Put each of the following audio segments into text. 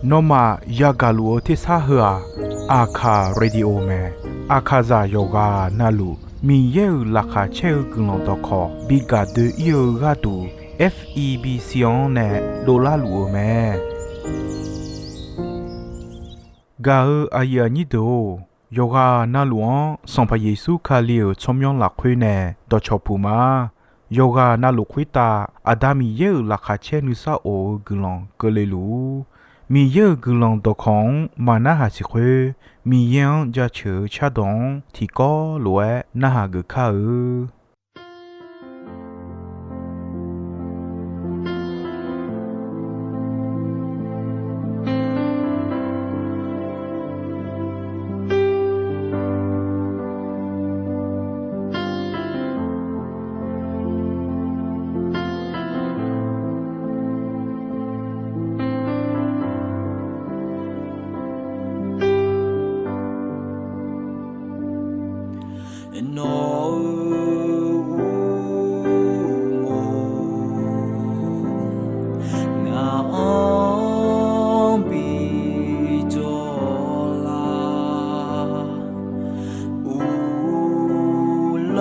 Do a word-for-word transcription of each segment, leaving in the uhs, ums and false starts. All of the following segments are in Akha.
Nawmaf yagaq luf-eu tersar heu-aq, Aqkaq Radio mae. Aqkaqzaq yawqghaq navluf Miqyaer-euq laqkhaq caer-eu guiqlanq dawqkawq bi gaq doe-ir-eu gharduq, F E B C-anr nae dovlar luf-eu mae. Gaq-eu aqyuif aqnyir deuq-or, yawqghaq navluf-anr Sanqpaq Yeqsur Kali-euq tsawrmyanr lafkhoer nae dawqcawq puq ma. Yawqghaq navluf khoertav Aqda Miqyaer-euq laqkhaq caer nuisar of-eu guiqlanq keuvle luf-ur. Miqyaer-euq guiqlanq dawqkawq-anr maqnarhaq siq khoer, Miqyaer-anr jaceuq-eu cardawq-anr tiqkawv lof-aer narhaq geuf kar-eu. Nawq-euq uqmov ngaq-anr bijawr lar, uvlanr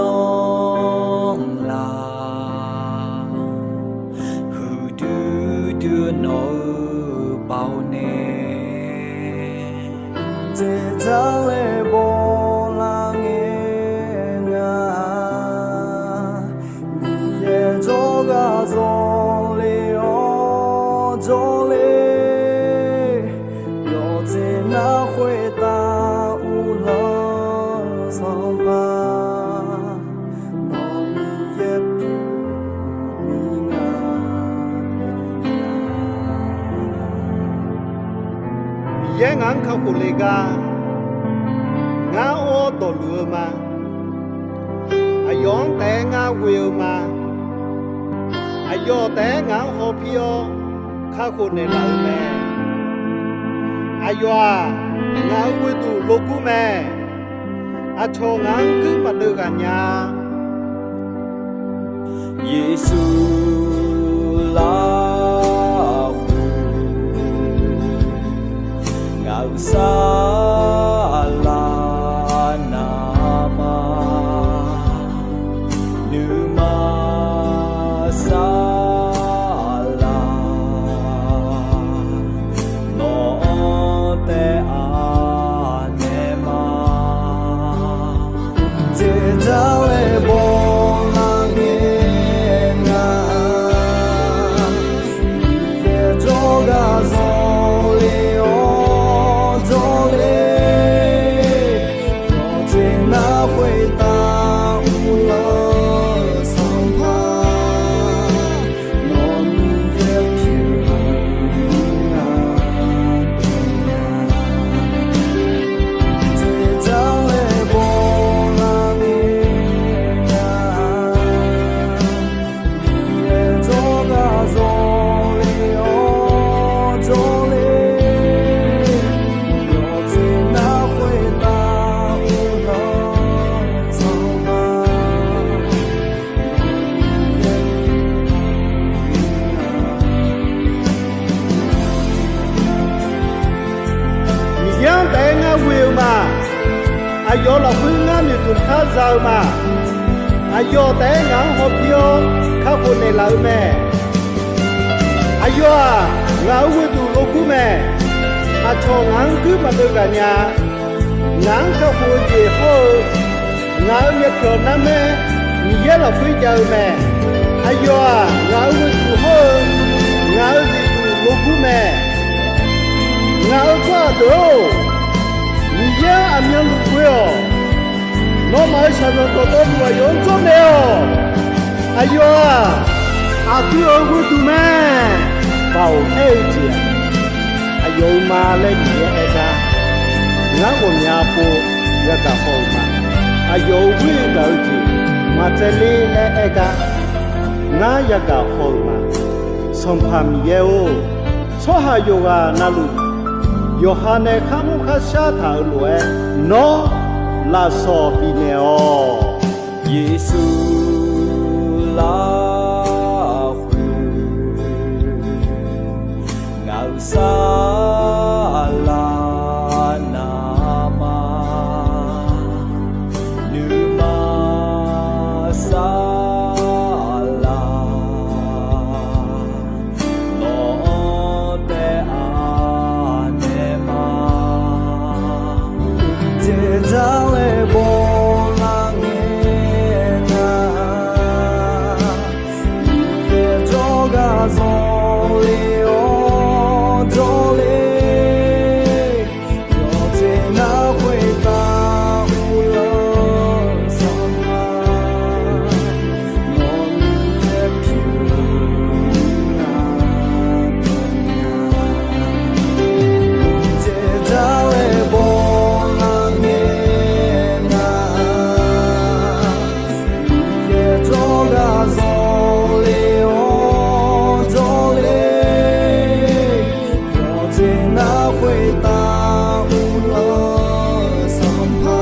lar, huiqdui dui-eu nawq-euq baoq nae, dzaeqdzaq laer bawlar ngae nga. Miqyaer jawrgar zawle-awr jawrle, yawqjeq nar khoertav uvlanr-eu Sanqpaq, nawq Miqyaer pyeuf-eu mirnae. Miqyaer ngaq-anr kakhof le gar, ngar or-awr dawqluf-eu ma. Aqyawf-anr taef-aer ngar ghoe-eu ma. Aqyawf taef-aer ngaq-anr hawpir-awr kakhof naeqlaf-eu mae. Aqyawf-aq, ngaq-euq ghoeduq logur mae. Aqcawq ngaq-anr guir maqdeuv ghaq nya-a. Yeqsur lafkhoer ngaq-euq saflar navma nuima saflar nawq-anr taef-a naeq ma. Dzaeqdzaq laer bawlar ngae nga. Miqyaer jawrgar zawle-awr jawrle, yawqjeq nar khoertav uvlanr-eu Sanqpaq, nawq Miqyaer pyeuf-eu mirnae. Dzaeqdzaq laer bawlar ngae nga. Miqyaer jawrgar zawle-awr jawrle, yawqjeq nar khoertav uvlanr-eu Sanqpaq, nawq Miqyaer pyeuf-eu mirnae. Miqyaer-anr taef-aer ngar ghoe-eu ma. Aqyawf lafkhoer ngar noeqtmq khar za-eu ma. Aqyawf taef-aer ngaq-anr hawpir-awr kakhof naeqlaf-eu mae. Aqyawf-aq, ngaq-euq ghoeduq logur mae. Aqcawq ngaq-anr guir maqdeuv ghaq nya-a. Ngaq-anr kakhof-eu jeq hawr-eu, ngaq-euq myavpyawq narmaer Miqyaer lafkhoer jav-eu mae. Aqyawf-aq, ngaq-euq ghoeduq hawr-eu, ngaq-euq zifduq logur mae. Ngaq-euq tsawrhaq deuq-or, Miqyaer-anr aqmyanluf ghoe-awq. Nawmaf-euq shaqzanq dawqtawvluf aqyawf-anr jawrnaeq-awq. Aqyawf-aq, aqdui-euq ghoeduq mae. Baoq aer-eu jeq-aq, aqyawf-euq ma laer Miqyaer aer gar, ngar ghawqmya pov yagaq haw-euq ma. Aqyawf-euq ghoer gaq-eu jeq maqtsaevler laer aer gar, ngar yagaq haw-euq ma. Sanqpaq Miqyaer-or, tsawrhaq yawqghaq navluf, yawqha nae kharmr kharshar taq-euq lof-aer, nawr lafsawq bifnaeq-awq. Yeqsur lafkhoer Saqlaq navmaqnuima saqlaq, nawq-anr taef-a naeq ma. Jeq dzaq-aer bawlar ngae nar, Miqyaer jawrgar zanqler-awr jawrler, yawqjeq nar khoertav uvlanr-eu sanqpaq, nawq-anr yaer pyeuf-eu nar dawqnya. Jeq dzaq-aer bawlar ngae nar, Miqyaer jawrgar zanqler-awr jawrler, yawqjeq nar khoertav uvlanr-eu sanqpaq,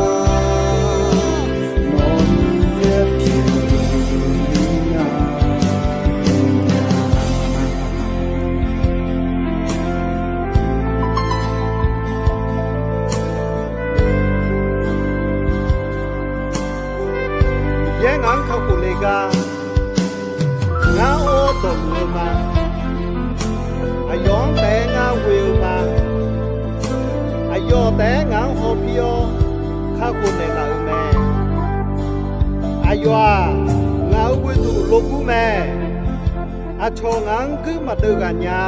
nawq-anr yaer pyeuf-eu nar dawqnya. Miqyaer ngaq-anr kakhof le gar, ngar or dawqluf-eu ma. Aqyawf-anr taef-aer ngar ghoe-eu ma. Aqyawf taef-aer ngaq-anr hawpir-awr kakhof naeqlaf-euq mae. Aqyawf-aq, ngaq-euq ghoeduq logur mae. Aqcawq ngaq-anr guir maqdeuv ghaq nya.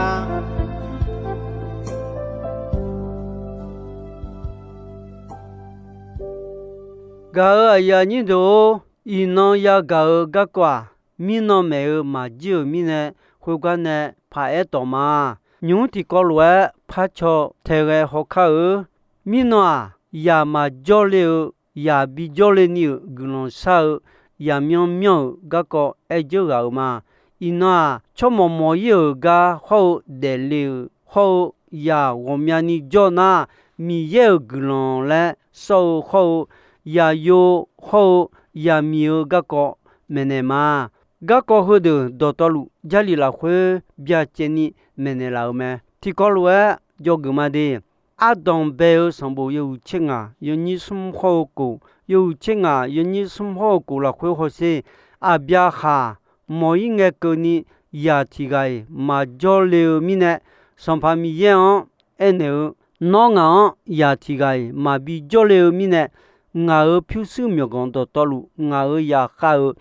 Gaq-euq aqyuif aqnyir deuq-or, iqnan yagaq-eu garkawv-aq, mirnan maeq-eu maqjir-euq mirnae, khoergar nae paq-aer tawq ma. Nymq-mr tiqkawv lof-aer parcaw taeghae hawkar-eu. Mirnan-aq, yaq maqjawr le-eu, yaq bijawr le ni-euq guiqlanq shar-eu, yaqmyanr myanr-euq garkawv aer dzeur ghaq-euq ma. Iqnan-aq, tsawrmawq mawq-ir-euq gar hawr-eu daefle-euq hawr-eu, yaq ghawqmyani jawr nar, Miqyaer-euq guiqlanq laer sawr-eu hawr-eu, yaqyo hawr-eu, yaqmiq-eu garkawv maeqnaeq ma. Garkawv heudeuq dawqtawvluf Jarlif lafkhoer byacaevni maeqnaeq laf-euq mae. Tiqkawv lof-aer dzawgeuf ma de. Ardanq bae-eu sanqbof yawhuiq tser ngaq yawnyir smr hawr-eu kof, yawhuiq tser ngaq yawnyir smr hawr-eu kof lafkhoer hawsher, Aqbyaqhaq mawq-ir ngae keuvni yaq tiq ghaq-iq maqjawr le-eu mirnae, Sanqpaq Miqyaer-anr aernaeq-eu, Nawr ngaq-anr yaq tiq ghaq-iq maqbi jawr le-eu mirnae, ngaq-euq pyurshuir myawqganq dawqtawvluf ngaq-euq yaqkhav-euq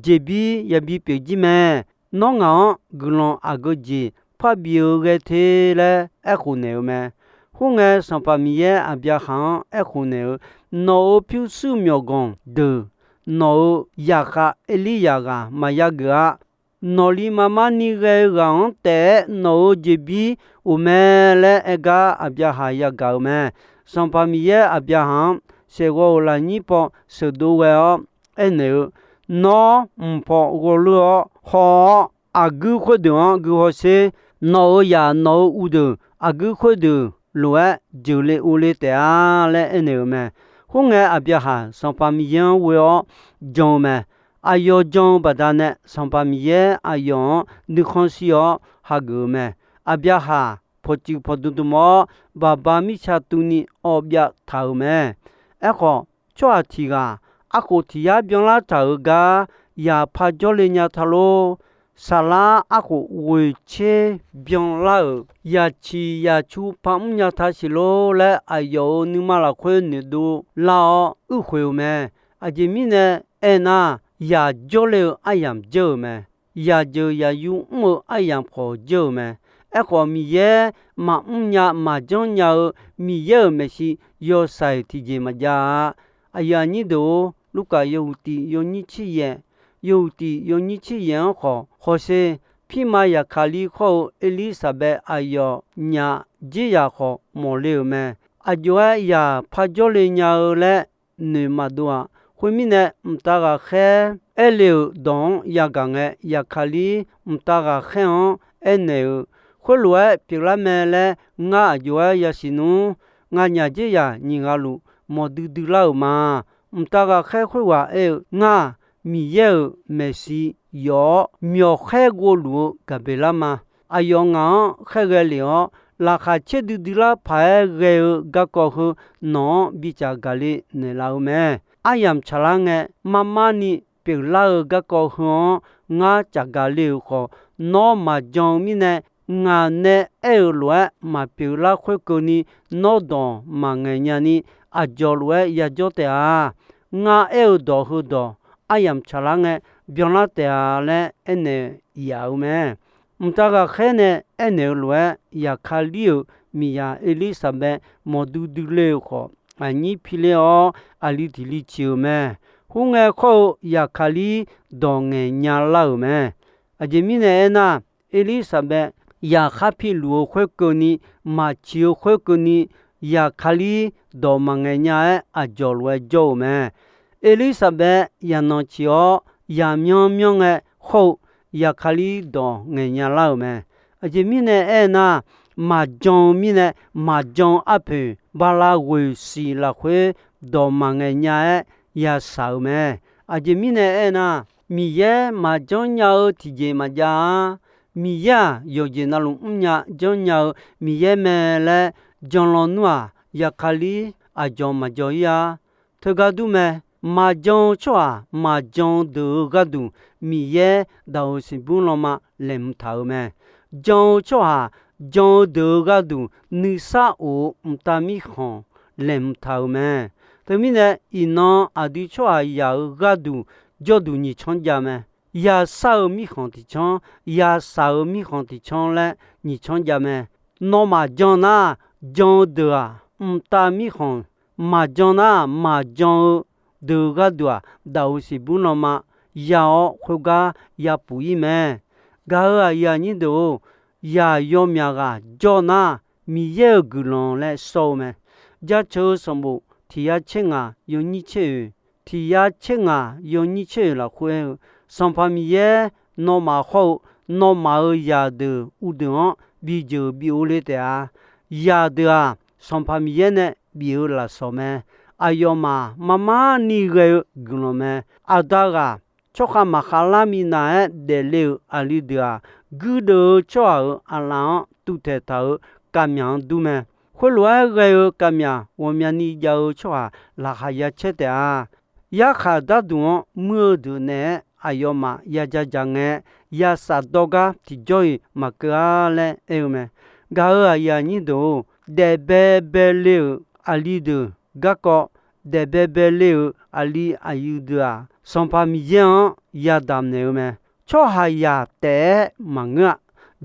jeqbir yabi pyeuf jir mae. Nawr ngaq-anr guiqlanq aqgeu jeq parbi-eu ghae te laer aerkhof naeq-eu mae. Khoerngae, Sanqpaq Miqyaer Aqbyaqhaq-anr aerkhof naeq-eu, Nawq-euq pyurshuir myawqganq deuq nawq-euq yaqkhav Erlirya ghaq maqya geuf-a. Nawqli marmar ni ghae-eu ghaq-anr taef-aer nawq-euq jeqbir of mae laer aer gar Aqbyaqhaq yagaq-euq mae. Sanqpaq Miqyaer Aqbyaqhaq-anr saeqghawv-euq lafnyir paw sheuqdov ghae-awr aernaeq-eu, Nawr mqpawf ghawqleur-awr haw-awr, aqguir khoerdeuq-anr guihaw sher. Nawq-euq yaq nawq-euq uqdeuq aqguir khoerdeuq lof-aer jeuqle ovle taef-a laer aernaeq-euq mae. Khoerngae, Aqbyaqhaq Sanqpaq Miqyaer-anr ghoe-awr jan-eu mae. Aqyawf jan-eu baqdanae Sanqpaq Miqyaer aqyawf-anr nuikhanr shir-awr hageuf-eu mae. Aqbyaqhaq pawqtsuif pawqdmq dmq-awr, baqba mirtsa tuvni awv byav taq-euq mae. Aerkhawf, tsawrhaq tiq ghaq arkhof tiq yar byanlar taq-euq gar yaq par jawrle nya ta lor. Saflar arkhof ghoeq tser byanlar-euq yaq ciq yaq cu par mr nya ta siq lor laer, aqyawf-euq nuima lafkhoer noeqdov lar-awr uirkhoeq-eu mae. Aqjeq mirnae aernar, yaq jawrle-eu aryamq dzeur-euq mae. Yaq jeuq yaq yu mr-eu aryamq khawf dzeur-euq mae. Aerkhawf, Miqyaer maqmr nya maqjanr nya-eu Miqyaer-euq maeqshi yawshaiq tiqjeq maqjav-a. Aqyuif aqnyir deuq-or, Lurkaf yawhuiq tiq yawnyir tser yaeq, yawhuiq tiq yawnyir tser yaeq-anr khawf hawsher, pirma Yaqkaqlir hawr-eu Erlirsaqbaev aqyawf nyaf dzerzaq khawf mawq le-euq mae. Aqjox-aer yaq par jawrle nya-eu laer noeq maqdov-aq. Khoermirnae, mqtav ghaqkhaer aerle-euq dawq-anr yagaq ngae, Yaqkaqlir mqtav ghaqkhaer-anr aernaeq-eu, Khoerlof-aer pyeuflar mae laer ngar aqjox-aer yasiq nmr. Nganyaf dzerzaq nyiq ghaq luf mawqdui dui lar-euq ma. Mqtav ghaqkhaer khoerghaq aer-eu, Ngar, Miqyaer-euq maeqshi yawf-awr, myawqkhaer ghovluf-eu Gaqbeqlar ma. Aqyawf ngaq-anr khaerghae lef-awr, laqkhaq caer duidui lar paq-aer ghae-eu garkawv heu nawq-anr bicaf gaqle naeqlaf-eu mae. Aryamq tsaqlar ngae, marmarni pyeuflar-eu garkawv heu-anr ngar caf gaqle-euq khawf, nawr maqjan-eu mirnae, ngaq nae aer-euq lof-aer maqpyeuf lar khoerkeuvni, nawr dawq maqngaeq nyani, aqjawq lof-aer yajawr taef-a. Ngar aer-eu dawq heudawq aryamq tsaqlar ngae byanlar taef-a laer aernaeq yaf-eu mae. Mqtav ghaqkhaer nae aernaeq-eu lof-aer, Zaqkali-euq miqzaq Erlirsaqbaev mawqdui dui le-eu khawf, aqnyir pi ler-awr aqli tiq li ciq-euq mae. Khoerngae khawr-eu Zaqkali dawq ngaeqnya lar-euq mae. Aqjeq mirnae aernar, Erlirsaqbaev zaqkhar piluf-eu khoerkeuvni, maqciq-eu khoerkeuvni, Zaqkali dawq maqngaeq nya-aer aqjawq lof-aer jawr-euq mae. Erlirsaqbaev zaqnanq ciq-awr, zaqmyanr myanr ngae khawr-eu Zaqkali dawq ngaeqnya lar-euq mae. Aqjeq mirnae aernar, maqjan-eu mirnae, maqjan-eu arpoeq bala ghoeq siq lafkhoer dawq maqngaeq nya-aer yashaq-euq mae. Aqjeq mirnae aernar, Miqyaer maqjanr nya-eu tiqjeq maqjav-a. Miqyaer-aq, yawqjeq navluf mrnya janrnya-eu Miqyaer mae laer jan lawnmr-aq, Zaqkali aqjawq maqjaw-ir-a. Teugar dur mae. Maqjan-eu tsawrhaq maqjan-eu deuq-eu gharduq, Miqyaer daq-euq siqbur lanma laeqhmq taq-euq mae. Jan-eu tsawrhaq jan-eu deuq-eu gharduq, nuisar of-eu mqtav mirkhanq laeqhmq taq-euq mae. Teumirnae, iqnan aqdui tsawrhaqzaq-euq gharduq jawrduq nyiq tsanr jav mae. Yashar-eu mirkhanq tiq tsanr, yashaq-eu mirkhanq tiq tsanr laer nyiq tsanr jav mae. Nawmaf jan nar, jan-eu deuq-aq, mqtav mirkhanq, maqjan nar, maqjan-eu deuq-eu gharduq-aq, daq-euq siqbur lanma ya-awr khoergar yapuf-ir mae. Gaq-euq aqyuif aqnyir deuq-or, yaq yawmyaq ghaq jawr nar, Miqyaer-euq guiqlanq laer sawr-eu mae. Jaceuq-eu sanqbof tiq yar tser ngaq yawnyir tser oeq, tiq yar tser ngaq yawnyir tser oeq lafkhoer-eu, Sanqpaq Miqyaer nawmaf hawr-eu, nawmaf-euq zaqdeuq uvdeuq-anr bijeuq bi or ler taef-a. Zaqdeuq-aq, Sanqpaq Miqyaer nae bif-eu lafsawq mae. Aqyawfmaf marmarni ghae-eu guiqlanq mae. Aqda ghaq tsawrkhav maqkhav lar minav-aer daefle-euq aqli deuq-aq, guirdeuv-eu tsawrhaq-euq aqlaf-anr tuvtaeq taq-euq kavmyaq-anr dur mae. Khoerlof-aer ghae-eu kavmyaq ghawqmyani jav-eu tsawrhaq laqkhaq ya caer taef-a. Yarkhaq darduq-anr muir-eu deuq naeq-aer aqyawfmaf ya ja dzaq ngae, yashaf dawrgar tiqjawr-iq maqkeuv-ar laer aer-eu mae. Gaq-euq aqyuif aqnyir deuq-or, daefbae baele-euq aqli deuq garkawv, daefbae baele-euq aqli aqyuif deuq-aq, Sanqpaq Miqyaer-anr yadaq naeq-eu mae. Tsawrhaqzaq taef-aer maqngeur-a.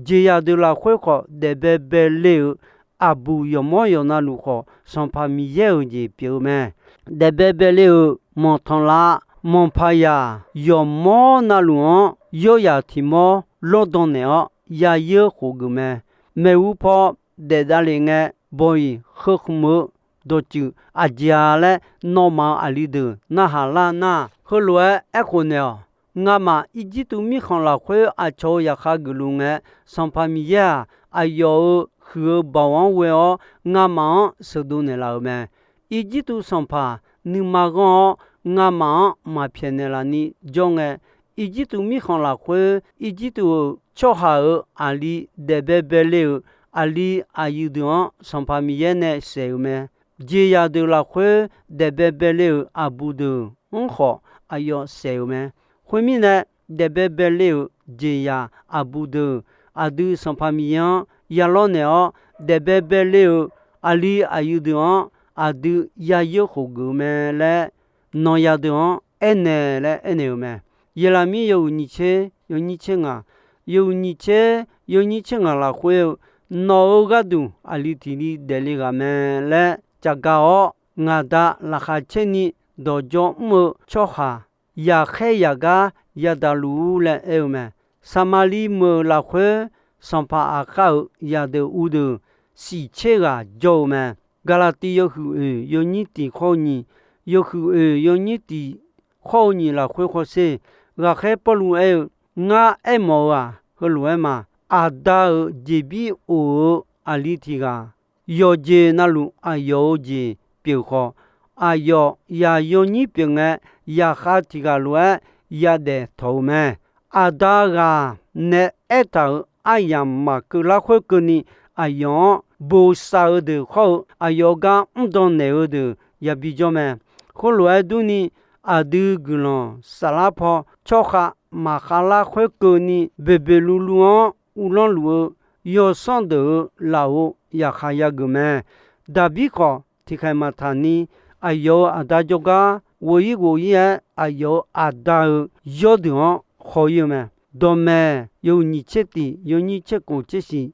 Jeqzaq deuq lafkhoer khawf, daefbae baele-euq aqbuq yawqmawr yawqnavluf khawf, Sanqpaq Miqyaer-euq jeq pyeuf-eu mae. Daefbae baele-euq manqtanqlav manqpaq yaq yawqmawr navluf-anr yawryaq tiq mawr lawrdan naeq-awr, yayoer khof geuf mae. Maeqhu paw daef davlef ngae, bawq-iq heu khmq-eu dawqtsuif aqjeq-a laer, nawmaf-euq aqli deuq narhaq lar nar, heulof-aer aerkhof naeq-awq. Ngamaf Irjirtuv mirkhanq lafkhoer aqcawq-euq zaqkhav geufluf ngae, Sanqpaq Miqyaer-aq, aqyawf-euq huiq-eu baoq-anr ghoe-awr, ngamaf-anr sheuqdov naeqlaf-euq mae. Irjirtuv sanqpaq nuima ghanr-awr, ngamaf-anr maqpyaeq naeqlaf ni jawr ngae, Irjirtuv mirkhanq lafkhoer Irjirtuv-euq tsawrhaq-euq aqli daefbae baele-euq aqli aqyuif deuq-anr Sanqpaq Miqyaer nae saef-euq mae. Jeqzaq deuq lafkhoer daefbae baele-euq aqbuq deuq-anr khawf aqyawf saef-euq mae. Khoermirnae, daefbae baele-euq jeqzaq aqbuq deuq aqdui Sanqpaq Miqyaer-anr ya lawrnaeq-awr, daefbae baele-euq aqli aqyuif deuq-anr aqdui yayoer khof geuf-eu mae laer, nawq zaq deuq-anr aernaeq laer aernaeq-euq mae. Yeqlaqmir yawhuiq nyiq tser yawnyir tser ngaq, yawhuiq nyiq tser yawnyir tser ngaq lafkhoer-eu, nawq-euq gharduq aqli tiq li daefle ghaq mae laer caqgaq-awr, ngaq da laqkhaq caer ni dawqjawr mr-eu tsawrhaq yaqkhaer yaqgar yadaq luf-ur laer aer-eu mae. Saqmaqliv meuq lafkhoer sanqpaq Aqkhav-euq zaqdeuq uvdeuq siq tser ghaq jawr-eu mae. Gaqlaqtiv yawhuiq oeq yawnyir tiq khawr-eu nyiq, yawhuiq oeq yawnyir tiq khawr-eu nyiq lafkhoer hawsher, ghaqkhaer Pawrluv aer-eu, ngar aermawf-eu-aq, heulof-aer ma. Aqda-euq jeqbir of-eu aqli tiq ghaq, yawqjeq navluf aqyawf-euq jeq pyeuf khawf, aqyawf yaq yawnyir pyeuf ngae, zaqkhav tiq ghaq lof-aer yadaef tawq-eu mae. Aqda ghaq nae aertaq-euq aryamq maqkeuv larkhoer keuvni, aqyawf-anr bosav-eu deuq khawr-eu, aqyawf gar mrdan naeq-eu deuq yabi jawr mae. Khoerlof-aer durni, aqdui guiqlanq saflar paw tsawrkhav maqkhav lar khoerkeuvni, boeqboeq luvluv-anr uvlanr luf-eu yawsanr deuq-euq lafov yaqkhaq yageuf mae. Daqbir khawf, tiqkhaeq maqtaq ni, aqyawf-euq aqda jawrgar ghof-ir ghof-ir-aer, aqyawf-euq aqda-euq yawrdeuq-anr haw-ir-eu mae. Dawqmaeq yawhuiq nyiq tser tiq, yawnyir tser khof tser shiq,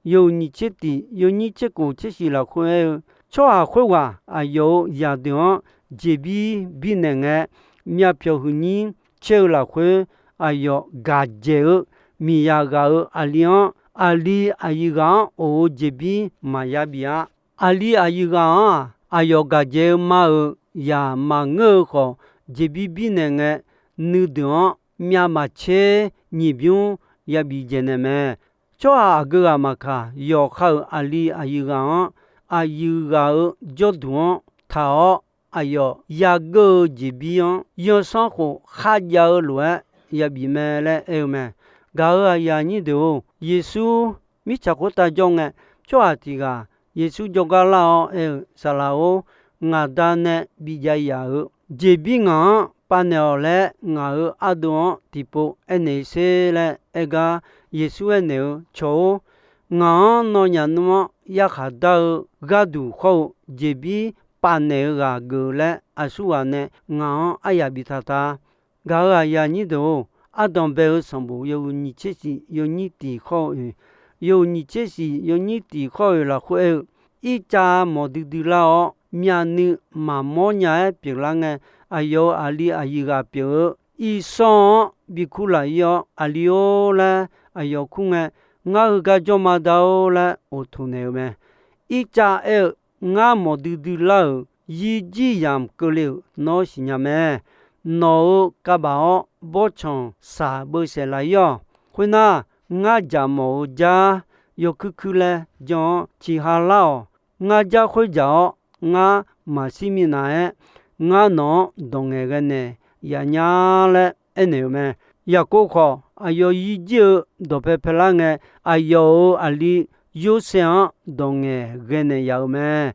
yawhuiq nyiq tser tiq, yawnyir tser khof tser shiq lafkhoer aer-eu, tsawrhaq khoerghaq aqyawf-euq zaqdeuq-anr jeqbir birnaeq ngae, myavpyawq huiqnyir caer-eu lafkhoer, aqyawf gaqdzaeq-eu miqzaq ghaq-euq aqli-anr, aqli aqyuif ghaq-anr of-eu jeqbir maqya bif-a. Aqli aqyuif ghaq-anr-aq, aqyawf gaqdzaeq-eu ma-euq zaq maqngeur-eu khawf, jeqbir birnaeq ngae, nuideuq-anr myav maqtser nyiq bymr yabif dzaeqnaeq mae. Tsawrhaq aqgeu ghaq maqkaq, yawqha-euq aqli aqyuif ghaq-anr, aqyuif ghaq-euq jawrduq-anr taq-awr, aqyawf yageur-eu jeqbir-anr, yawsanr khof kharjav-eu lof-aer yabif mae laer aer-eu mae. Gaq-euq aqyuif aqnyir deuq-or, Yeqsur mirtsaq khoertav jawr ngae, tsawrhaq tiq ghaq Yeqsur jawrgar lar-awr aer-eu, Saqlaq-or, ngaq da nae bijav yaf-euq jeqbir ngaq-anr pav naeq-awq laer, ngaq-euq ardov-anr tiqpov aernaeq-ir sher laer aer gar, Yeqsur aernaeq-eu, Cawq-or, ngaq-anr nawnyaf nmr-anr yarkhaq dar-eu gharduq hawr-eu jeqbir pav naeq-eu ghaq geuf laer, aqsurghaq nae ngaq-anr aryaq biftaq ta. Gaq-euq aqyuif aqnyir deuq-or, ardanq bae-eu sanqbof yawhuiq nyiq tser shiq yawnyir tiq hawr-eu oe, yawhuiq nyiq tser shiq yawnyir tiq hawr-eu oe lafkhoer aer-eu, Ircav mawq duidui lar-awr, myavnuiv maqmawr nya-aer pyeuflar ngae, aqyawf-euq aqli aqyuif ghaq pyeuf-eu irsawr-anr bikur laf-ir-awr, Aqli-or laer aqyawf kur ngae, Ngar heugar jawr ma da-or laer of toq naeq-eu mae. Ircav aer-eu, Ngar mawq duidui lar-euq yirjir yamq keuvle-euq nawr siqnya mae. Nawq-euq kavbaf-awr bawrtsanq shaq beusaef laf-ir-awq. Khoernar, ngar jaq mawf-eu jar yawkuir kuir laer jan-awr ciqha lar-awq. Ngar jar khoer jaq-awr, ngar maqshir minav-aer, ngar nawq-anr dawq ngaeqghae naeq yaf nya laer aernaeq-eu mae. Yaqkov khawf, aqyawf yirjir-eu dawqpae paelar ngae, aqyawf-euq aqli Yorsaev-anr dawq ngaeqghae naeq yaf-euq mae.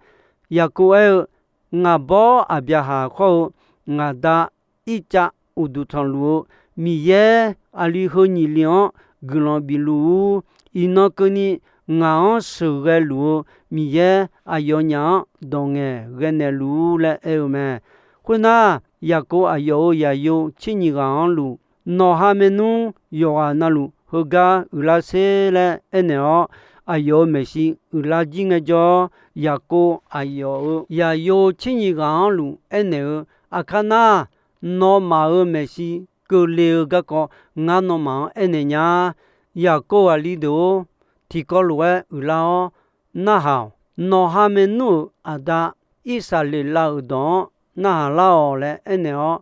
Yaqkov aer-eu, Ngaq bawr Aqbyaqhaq hawr-eu ngaq da Ircav uqduq tanqluf-eu Miqyaer, aqli heu nyiq li-anr guiqlanq bif luf-ur. Iqnan keuvni ngaq-anr sheuqghae luf-eu Miqyaer, aqyawfnyaf-anr dawq ngaeqghae naeq luf-ur laer aer-eu mae. Khoernar, Yaqkov aqyawf-euq zaqyo tser nyiq ghaq-anr luf, Nawqha maernmr yawqghaq na luf heugar uiqlar sher laer aernaeq-awr, aqyawf-euq maeqshi uiqlar jir ngaejawr, Yaqkov aqyawf-euq zaqyo tser nyiq ghaq-anr luf aernaeq-eu, Aqkar nar, nawmaf-euq maeqshi keuvle-eu garkawv ngar nawmaf-anr aernaeq nya. Yaqkov aqli deuq-or, tiqkawv lof-aer uiqlar-awr narhaq-awq. Nawqha maernmr-euq aqda Irsaqleqlav-euq dawq-anr narhaq lar-awq laer aernaeq-awr,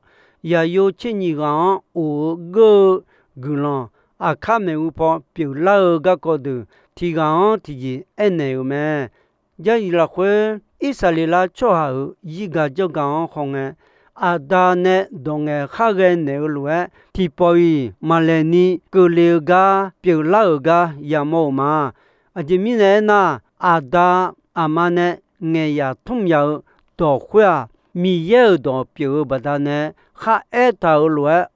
zaqyo tser nyiq ghaq-anr of-eu geur-eu guiqlanq, Aqkar maeqhu paw pyeuflar-eu garkawv deuq tiq ghaq-anr tiqjeq aernaeq-euq mae. Jarlif lafkhoer, Irsaqleqlav tsawrhaq-euq zirgaq janrgaq-anr hawngae, Aqda nae dawq ngaeq khar ghae naeq-eu lof-aer, tiqpawf-iq maqlaeqni keuvle-eu gar pyeuflar-euq gar yamawr-euq ma. Aqjeq mirnae aernar, Aqda aqma nae ngaeqyaq tmr yaf-eu dawq khoer-aq, Miqyaer-euq dawq pyeuf-eu baqdanae khar aertaq-euq lof-aer,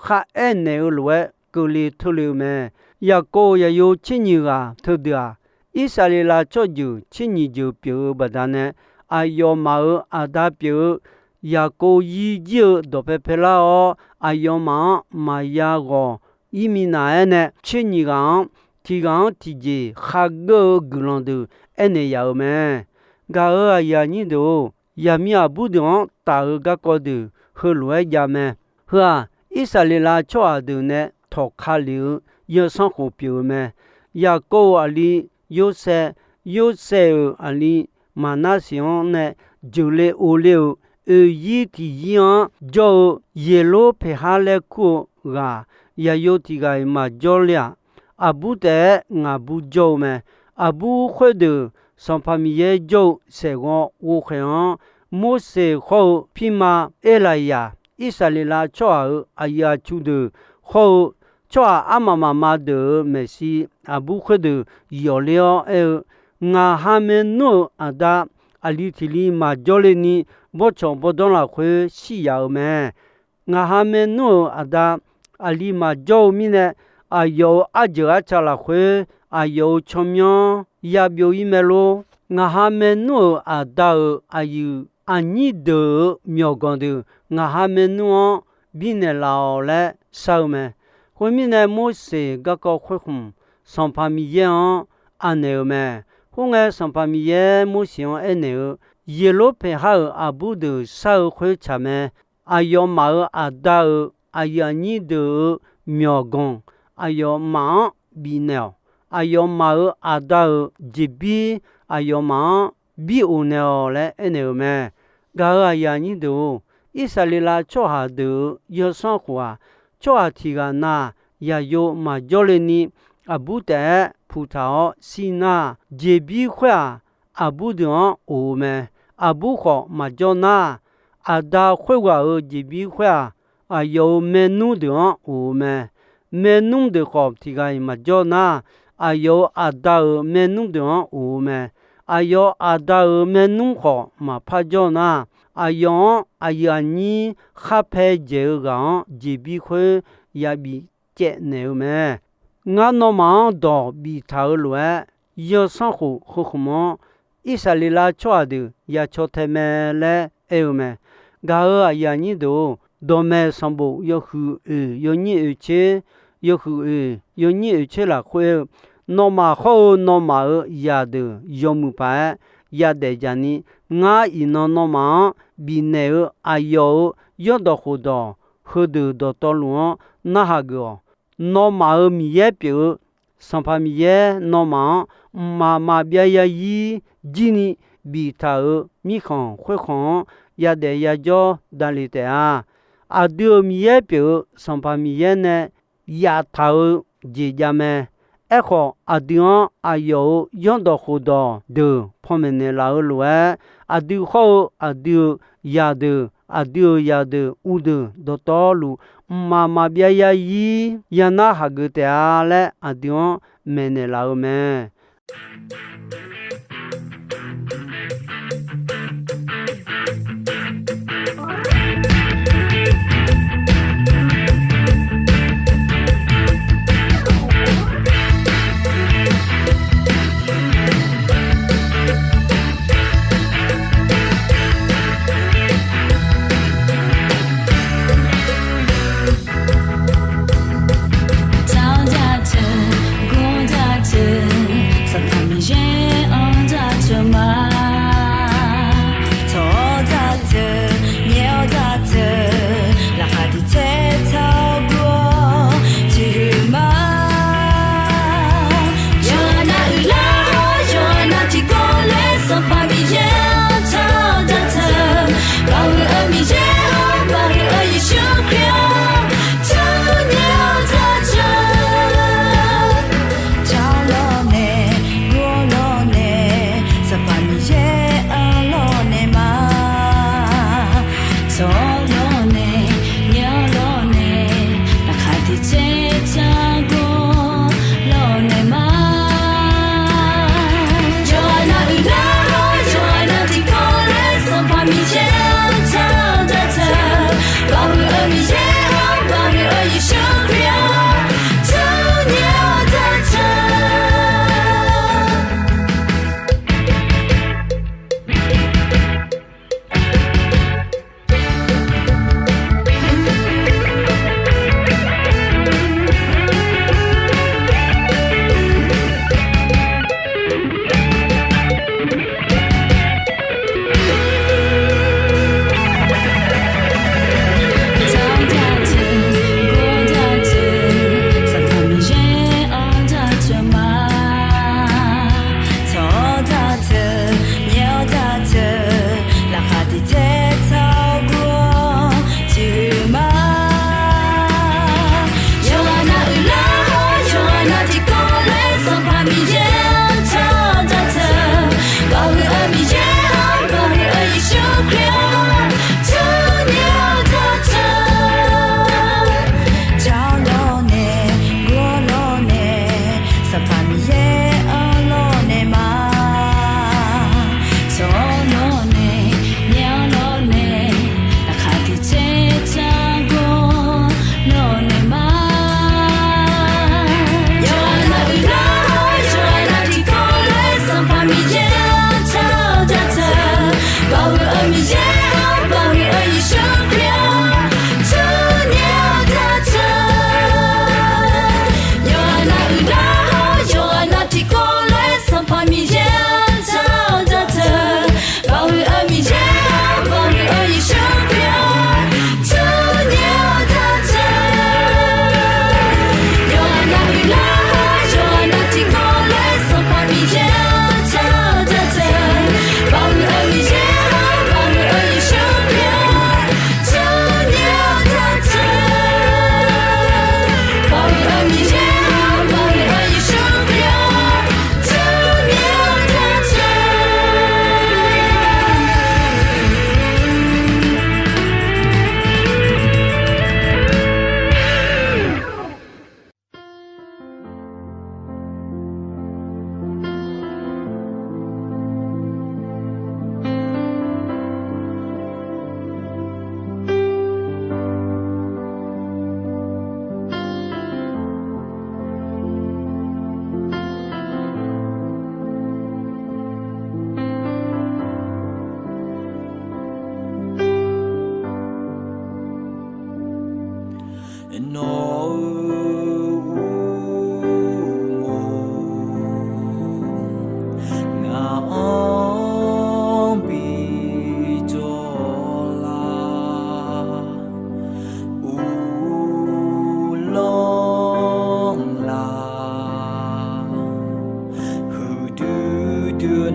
khar aernaeq-eu lof-aer keuvle teule-eu mae. Yaqkov zaqyo tser nyiq ghaq teudeuq-aq, Irsaqleqlav tsawrjeuq tser nyiq jeuq pyeuf-eu baqdanae, aqyawfmaf-euq aqda pyeuf-eu Yaqkov yirjir-eu dawqpae paelar-awr, aqyawfmaf-anr maqya ghawq ir minav-aer nae, tser nyiq ghaq-anr tiq ghaq-anr tiqjeq khar geur-eu guiqlanq deuq aernaeq yaf-euq mae. Gaq-euq aqyuif aqnyir deuq-or, yaqmiq aqbur deuq-anr taf-eu garkawv deuq heulof-aer jav mae. Heu-aq, Irsaqleqlav tsawrhaq deuq nae tawqka lef-eu zanrsanrkhof pyeuf-eu mae. Yaqkov-euq aqli Yorsaev, Yorsaev-euq aqli Maqnarseq-anr nae jeuqle ovle-euq oeqyir tiqyir-anr jawr-eu Yeqlorpeqhar laer kur-eu ghaq, zaqyo tiq ghaq-iq maqjawr le-aq, aqbur taef-aer ngaqbur jawr-eu mae. Aqbur khoerdeuq Sanqpaq Miqyaer jawr-eu saeqghawv ghovkhaeq-anr, Morseq hawr-eu pirma Erlaqyaq, Irsaqleqlav tsawrhaq-euq aqyuif aqtsu deuq hawr-eu Tsawrhaq armaf mafma deuq-euq maeqshi aqbur khoerdeuq yawfler-awr aer-eu, Ngaq ha maernmr-euq aqda, aqli tiq li maqjawr le ni bawrtsanq bawrdanr lafkhoer shir yaf-eu mae. Ngaq ha maernmr-euq aqda, aqli maqjawr-eu mirnae, aqyawf-euq arjeuq arca lafkhoer aqyawf-euq tsawrmyanr yabyov-ir mae lor. Ngaq ha maernmr-euq aqda-euq aqyuif aqnyir deuq-euq myawqganq deuq ngaq ha maernmr-anr birnaeq laf-awq laer shar-eu mae. Khoermirnae, Morseq garkawv khoerkhmq, Sanqpaq Miqyaer-anr anaeq-euq mae. Khoerngae, Sanqpaq Miqyaer Morseq-anr aernaeq-eu, Yeqlorpeqhar-euq aqbur deuq shar-eu khoer tsaq mae. Aqyawfmaf-euq aqda-euq aqyuif aqnyir deuq-euq myawqganq aqyawfmaf-anr bifnaeq-awq. Aqyawfmaf-euq aqda-euq jeqbir aqyawfmaf-anr bir of naeq-awq laer aernaeq-euq mae. Gaq-euq aqyuif aqnyir deuq-or, Irsaqleqlav tsawrhaq deuq-euq yawsanr khof-aq, tsawrhaq tiq ghaq na yaqyo maqjawr le ni, aqbur taef-aer puq taq-awr shir nar, jeqbir khoer-aq, aqbur deuq-anr of-eu mae. Aqbur khawf maqjawr nar, aqda khoerghaq-euq jeqbir khoer-aq, aqyawf-euq maernmr deuq-anr of-eu mae. Maernmr deuq khawf tiq ghaq-iq maqjawr nar, aqyawf-euq aqda-euq maernmr deuq-anr of-eu mae. Aqyawf aqda-euq maernmr khawf maqpar jawr nar, aqyawf-anr aqyuif aqnyir khar pae dzaeq-eu ghaq-anr jeqbir khoer yabif caev naeq-eu mae. Ngar nawmaf-anr dawq biftaq-euq lof-aer, yawsanr khof heu khmq-anr Irsaqleqlav tsawrhaq deuq ya caw tae mae laer aer-eu mae. Gaq-euq aqyuif aqnyir deuq-or, dawqmaeq sanqbof yawhuiq oeq yawnyir oeq tser, yawhuiq oeq yawnyir oeq tser lafkhoer-eu, nawmaf hawr-eu nawmaf-euq zaqdeuq yawmuiq paq-aer yadaef jaq ni, ngar iqnan nawmaf-anr bifnaeq-eu aqyawf-euq yawrdawq khofdawq heudeuq dawqtawvluf-anr narhaq geuf-awq. Nawmaf-euq Miqyaer pyeuf-eu Sanqpaq Miqyaer nawmaf-anr mqmaq maqbyav ya ir jir ni biftaq-euq mirkhanq khoerkhanq-anr yadaef yajawr davle taef-a. Aqdui-euq Miqyaer pyeuf-eu Sanqpaq Miqyaer nae yaftaq-eu jeq jav mae. Aerkhawf, aqdui-anr aqyawf-euq yawrdawq khofdawq deuq panmaeq naeqlaf-eu lof-aer, aqdui hawr-eu aqdui-euq zaqdeuq, aqdui-euq zaqdeuq uvdeuq dawqtawvluf, mqmaq maqbyav ya ir ya nar hageuf taef-a laer aqdui-anr maeqnaeq laf-eu mae. Tawq jateuq, gor jateuq,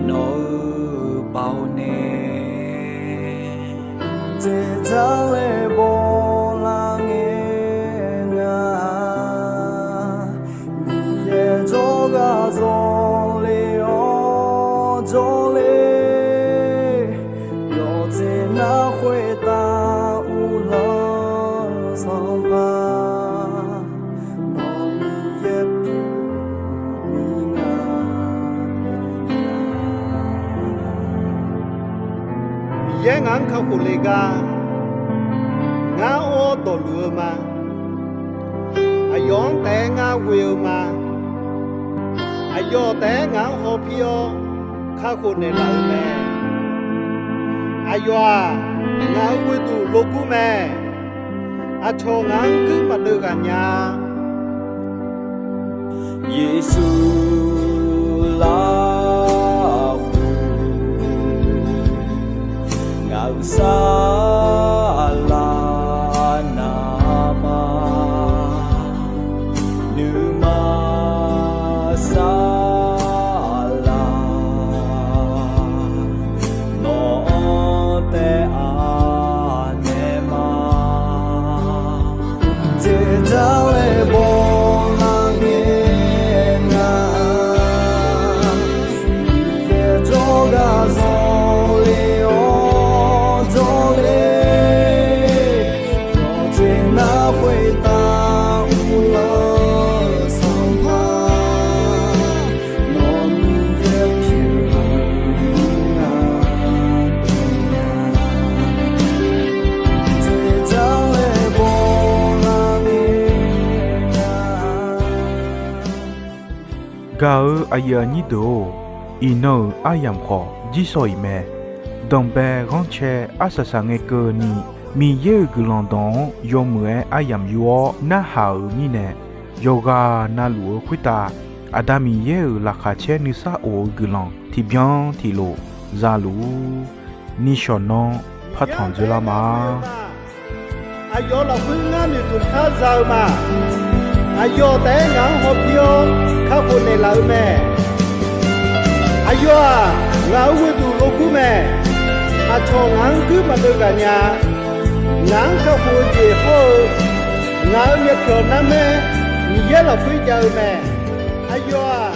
Nawq-eu baoq nae jeqjar laer bawlar ngae, ngar Miqyaer jawrgar zawle-awr jawrle, yawqjeq nar khoertav uvlanr-eu Sanqpaq, nawq Miqyaer pyeuf-eu mirnae. Miqyaer ngaq-anr kakhof le gar, ngar or-awr dawqluf-eu ma. Aqyawf-anr taef-aer ngar ghoe-eu ma. Aqyawf taef-aer ngaq-anr hawpir-awr kakhof naeqlaf-eu mae. Aqyawf-aq, ngaq-euq ghoeduq logur mae. Aqcawq ngaq-anr guir maqdeuv ghaq nya-a. Yeqsur lafkhoer ngaq-euq saflar navma, nuima saflar nawq-anr taef-a naeq ma. Jeqjar laer bawlar ngae, ngar Miqyaer jawrgar zawle-awr jawrle, yawqjeq nar khoertav uvlanr-eu Sanqpaq, nawq Miqyaer pyeuf-eu mirnae. Jeqjar laer bawlar ngae, ngar Gaq-eu aqyuif aqnyir deuq-or, iqnan-euq aryamq khawf jirsawq iq mae. Danqbae ghanrcae arsaq saq ngae keuvni, Miqyaer-euq guiqlanq dawq-anr yawmuiq-aer aryamq yur-awr narhaq-euq mirnae, yawqghaq navluf-eu khoertav Aqda Miqyaer-euq laqkhaq caer nuisar of-eu guiqlanq tiqbyan tiqlof za luf-ur. Nishawq nanr partanq dzoerlar ma. Aqyawf lafkhoer ngar noeqtmq par za-eu ma. Aqyawf taef-aer ngaq-anr hawpir-awr kakhof naeqlaf-eu mae. Aqyawf-aq, ngaq-euq ghoeduq logur mae. Aqcawq ngaq-anr guir maqdeuv ghaq nya-a. Ngaq-anr kakhof-eu jeq hawr-eu, ngaq-euq myavpyawq narmaer Miqyaer lafkhoer jav-eu mae. Aqyawf-aq,